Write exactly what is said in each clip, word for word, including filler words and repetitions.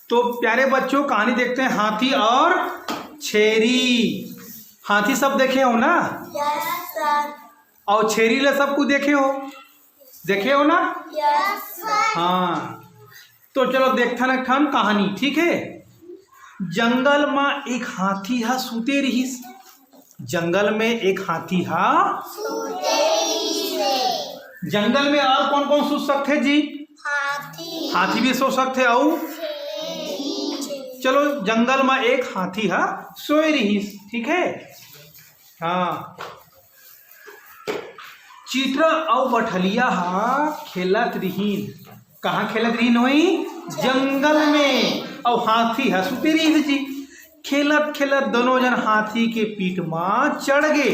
तो प्यारे बच्चों, कहानी देखते हैं, हाथी और छेरी। हाथी सब देखे हो ना? Yes sir. और छेरी ला सब कुछ देखे हो? देखे हो ना? Yes sir. हाँ, तो चलो देखथन एक ठन कहानी, ठीक है। जंगल म एक हाथी ह सूते रिहिस। जंगल में एक हाथी ह। जंगल में और कौन कौन सो सकथे जी? हाथी। हाथी भी सो सकथे। अउ चलो, जंगल में एक हाथी ह सोए रिहिस, ठीक है। हाँ, चिटरा अउ बठलिया ह खेलत रिहिन। कहाँ खेलत रिहिन होई? जंगल में। अउ हाथी ह सुते रिहिस जी। खेलत खेलत दोनों झन हाथी के पीठ म चढ़ गे।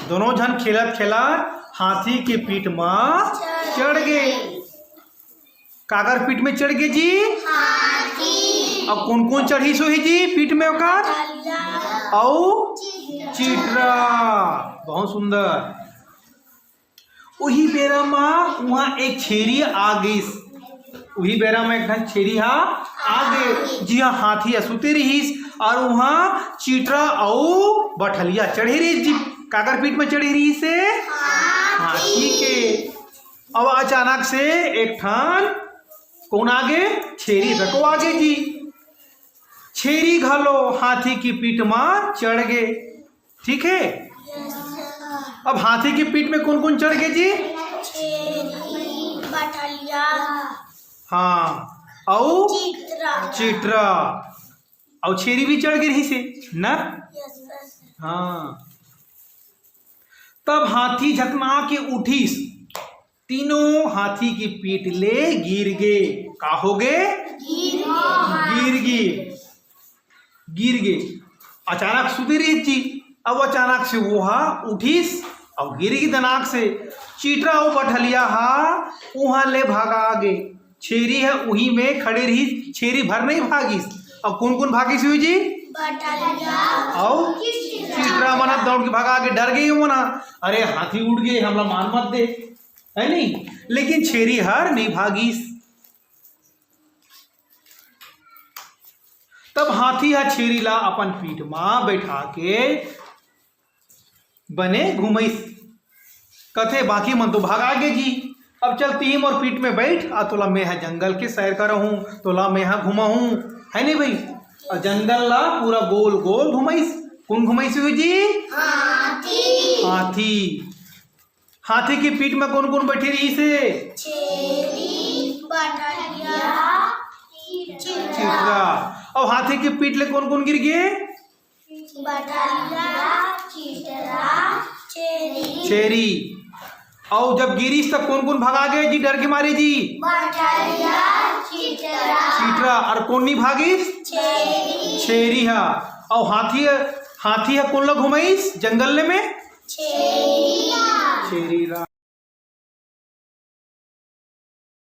दोनों झन खेलत खेलत हाथी के पीठ म चढ़ गे। काकर पीठ में चढ़ गे जी? हाथी। अब कौन कौन चढ़िस होही जी पीठ में ओकर? बठलिया। अउ चिटरा। चिटरा। बहुत सुंदर। उही बेरा म उहाँ एक छेरी आ गइस। उही बेरा म एक ठन छेरी ह आ गे। जी हाँ, हाथी ह सुते रिहिस अउ उहाँ चिटरा अउ बठलिया चढ़े रिहिस जी। काकर पीठ में चढ़े रिहिस हे? हाथी के। अब अचानक से एक ठन कौन आ गे? छेरी तको आ गे जी। छेरी घलो हाथी के पीठ म चढ़ गे। ठीक है, अब हाथी के पीठ में कौन कौन चढ़ गे जी? छेरी, बठलिया। हाँ, अउ चिटरा। चिटरा। अउ छेरी भी चढ़ गे रिहिस हे ना? Yes sir. हाँ, तब हाथी झकना के उठिस, तीनों हाथी के पीठ ले गिर गे। का हो गे? गिर गे। गिर गे, गिर गे। अचानक सुते रिहिस जी, अब अचानक से वो हा उठिस अउ गिर गे दनाक से। चिटरा अउ बठलिया हा उहाँ ले भगा गे। छेरी ह उही में खड़े रिहिस, छेरी भर नहीं भागिस। अब कौन कौन भागिस हुई जी? बठलिया। अउ चिटरा मन ह दौड़ के भगा गे, डर गे ओमन ह, अरे हाथी उठ गे, हमला मार मत दे, है नहीं? लेकिन छेरी हर नहीं भागिस। तब हाथी ह छेरी ला अपन पीठ म बैठा के बने घुमइस। कथे, "बाकी मन तो भगा गे जी, अब चल तिही मोर पीठ में बैठ, आ तोला मैं ह जंगल के सैर करहूँ, तोला मैं ह घुमाहूँ, है नहीं भाई?" अउ जंगल ला पूरा गोल गोल घुमइस। कौन घुमइस हुई जी? हाथी। हाथी। हाथी के पीठ में कौन कौन बैठे रिहिस हे? छेरी, बठलिया, चिटरा। चिटरा। अउ हाथी के पीठ ले कौन कौन गिर गे? बठलिया, चिटरा, छेरी। छेरी। अउ जब गिरिस त कौन कौन भगा गे जी डर के मारे जी? बठलिया, चिटरा। चिटरा। अउ कौन नहीं भागिस? छेरी। छेरी हा। अउ हाथी, हाथी हा कौन ला घुमाइस जंगल ले में? छेरी ला। छेरी ला।